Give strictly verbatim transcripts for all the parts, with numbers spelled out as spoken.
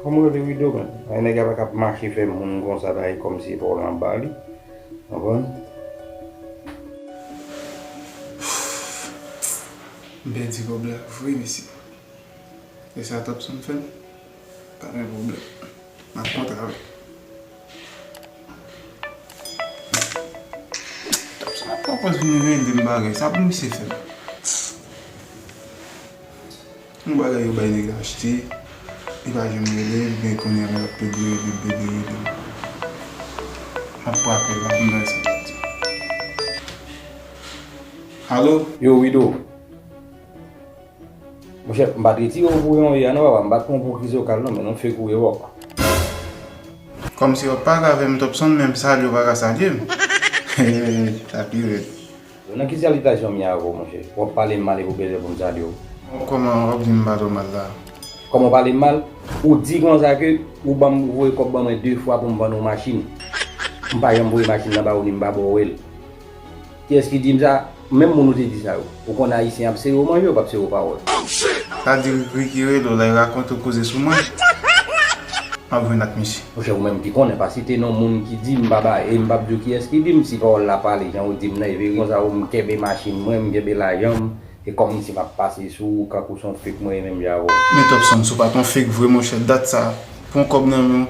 Kòman w rele Wido, men? Ay, nèg la pa ka ap mache fè moun konsa, bay kòmsi epòl anba li. Konprann? M pèdi kòb la vre, mesye. E sa Topson fè m? Pa gen pwoblèm. M ap kontre avè l. Topson ap pran pòz vin rele m bagay. Sa pou misye fè m? Yon bagay yo bay nèg la achte, li pa janm rele, ebyen kounye a l ap plede rele m, plede rele m. M ap pran apèl la pou m wè sa l ap di. Alo? Yo, Wido. Monchè, m pa t retire w pou yon ye a non, papa. M pa t pran w pou Krizokal non, men yon fake ou ye, papa. Kòmsi w ap pale avè m, Topson, menm salye w pa ka salye m. Sa pi rèd. Nan ki salitasyon m ye avè w, monchè? W ap pale m mal e pou bezwen pou m salye w? Kòman w ap di m m pale w mal la? Kòman w pale m mal? Ou di konsa ke ou ban m, ou voye kòb ban mwen de fwa pou m vann ou machin. M pa janm voye machin nan ba ou ni m pa ba w el. Kiyès ki di m sa? Menm moun ou te di sa yo. Ou konn Ayisyen ap sere w manje, yo p ap sere w pawòl. Sa di Ricky rele w la, li rakonte w koze sou mwen. M ap jwenn ak misye. Monchè, ou menm ki konnen, pa site non moun ki di m pa ba, e m p ap di w kiyès ki di m, si pawòl la pale, jan ou di m nan, e vre konsa, ou m kenbe machin mwen, m kenbe lajan m, e kòmsi m ap pase sou ou, kankou se yon fake mwen ye menm jan avè w. Men Topson, si w pa t yon fake vre, monchè, dat sa, pran kòb nan men w.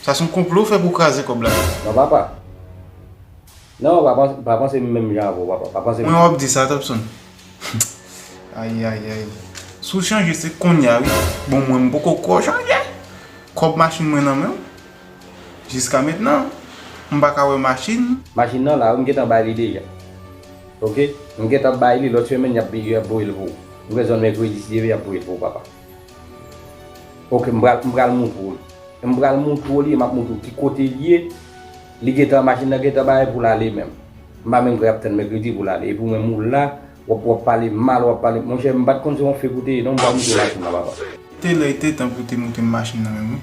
Sa se yon konplo w fè pou w kraze kòb la. Non, papa. Non, pa panse, pa panse m menm jan avè w, papa. Pa panse m. Mwen w ap di sa, Topson. Ay, ay, ay. Si w chanje, se kounye a, wi. Bon, mwen, m poko kwè w chanje. Kòb machin mwen nan men w. Jiska mentnan, m pa ka wè machin. Machin nan la, wi, m gentan bay li deja. Oke? M gentan bay li, lòt semèn, y ap, y ap voye l pou ou. M kwè zòn mèkredi, si Dye vle, y ap voye l pou ou, papa. Oke, m pral, m pral montre w li. M pral montre w li, m ap montre w ki kote l ye. Li gentan, machin nan gentan bare pou l ale menm. M pa menm kwè y ap tann mèkredi pou l ale. Epi w menm ou la, w ap, w ap pale mal, w ap pale. Monchè, m pa t konn se yon fake ou te ye, non, m pral montre w machin nan, papa. Te lè, te tan pou te montre m machin nan menm, wi.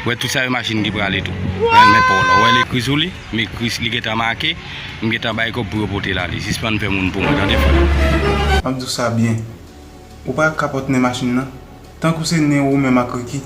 Wè, tout sa yo machin ki prale tou. Wè, men pa w la. Wè, l ekri sou li, m ekri, li gentan make, m gentan bay kòb pou yo pote l ale. Sispann fè moun pou mwen, tande, frè. M ap di w sa byen. Ou pa ka pòt nen machin nan. Tankou se nen ou menm ak Ricky.